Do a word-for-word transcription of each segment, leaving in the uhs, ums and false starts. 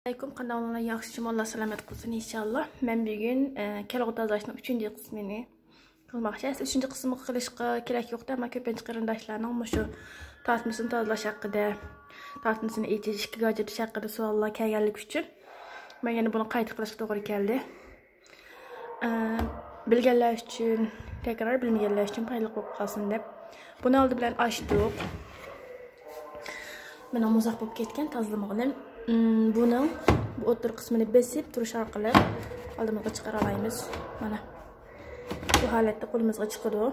ئەلەيكۇم، قانداق ئەھۋالىڭلار؟ ياخشىمۇ؟ ئاللا سالامەت قىلسۇن ئىنشاللا. مەن بۈگۈن، ئە، كەلغۇ تازىلاشنىڭ ئۈچىنچى قىسمىنى قىلماقچى. ئەسلى ئۈچىنچى قىسمىغا قىلىشقا كېرەك يوقتى، ئەمما كۆپىنچە قېرىنداشلارنىڭ مۇشۇ تارتمىسىنى تازىلاش ھەققىدە، تارتمىسىنى ئېچىش، ئىككىگە ئاجرىتىش ھەققىدە سوئاللار كەلگەنلىكى ئۈچۈن مەن يەنە بۇنى قايتا قىلىشقا توغرا كەلدى. ئە، بىلگەنلەر ئۈچۈن تەكرار، بىلمىگەنلەر ئۈچۈن پايدىلىق بولۇپ قالسۇن دەپ بۇنى ئالدى بىلەن ئاچتۇق. مېنىڭ ئۇزاق بولۇپ كەتكەن تازىلىمىغىنىم. ئىم، بۇنىڭ بۇ ئوتتۇرا قىسمىنى بېسىپ تۇرۇش ئارقىلىق ئالدىمىزغا چىقىرالايمىز. مانا، بۇ ھالەتتە قولىمىزغا چىقىدۇ.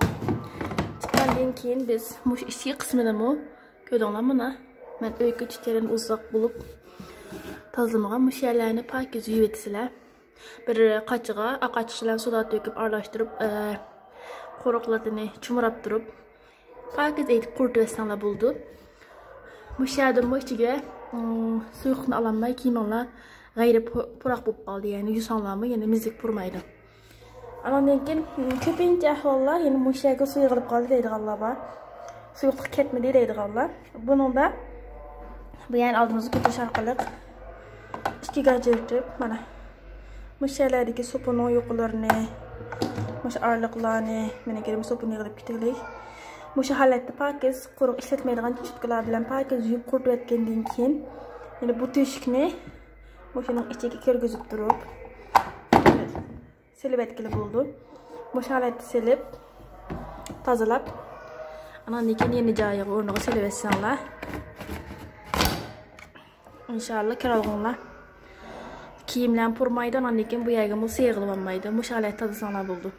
چىققاندىن كېيىن بىز مۇشۇ ئىچكى قىسمىنىمۇ، كۆردۈڭلارمۇ؟ مانا، مەن ئۆيگە كېتىشتىن ئۇزاق بولۇپ تازىلىمىغان مۇشۇ يەرلەرنى پاكىز يۇيۇۋېتىسىلەر. بىر قاچىغا ئاق ئاچچىق بىلەن سودا تۆكۈپ ئارىلاشتۇرۇپ، ئە، قۇرۇق لاتىنى چۇمۇراپ تۇرۇپ، پاكىز ئېيتىپ قۇرۇتۇۋەتسەڭلار بولىدۇ. مۇشۇ يەردىنمۇ ئىچىگە، ئىم، سۇيۇقلۇقنى ئالالماي كىيىمىڭلار غەيرىي پۇ-، پۇراق بولۇپ قالدى، يەنى يۇساڭلارمۇ يەنە مىزىك پۇرىمايدۇ. ئانىڭدىن كېيىن، ئىم، كۆپىنچە ئەھۋاللار يەنە مۇشۇ يەرگە سۇ يىغىلىپ قالدى دەيدىغانلار بار. سۇيۇقلۇق كەتمىدى دەيدىغانلار. بۇنىڭدا بۇ يەرنى ئالدىمىزغا كۆتۈرۈش ئارقىلىق ئىككىگە ئاجرىتىپ، مانا، مۇشۇ يەرلەردىكى سوپۇننىڭ يۇقىلىرىنى، مۇشۇ ئارىلىقلارنى، مېنىڭكىدىمۇ سوپۇن يىغىلىپ كېتىگلىك. مۇشۇ ھالەتتە پاكىز، قۇرۇق ئىشلەتمەيدىغان چوتكىلار بىلەن پاكىز يۇيۇپ قۇرۇتۇۋەتكەندىن كېيىن، يەنە بۇ تۆشۈكنى مۇشۇنىڭ ئىچىگە كىرگۈزۈپ تۇرۇپ، سېلىۋەتكىلى بولىدۇ. مۇشۇ ھالەتتە سېلىپ، تازىلاپ، ئاناندىن كېيىن يەنە جايىغا، ئورنىغا سېلىۋەتسەڭلار، ئىنشاللا كىرالغۇڭلار. كىيىملەرنى پۇرىمايدۇ، ئاناندىن كېيىن بۇ يەرگىمۇ سۇ يىغىلىۋالمايدۇ. مۇشۇ ھالەتتە تازىلىساڭلار بولىدۇ.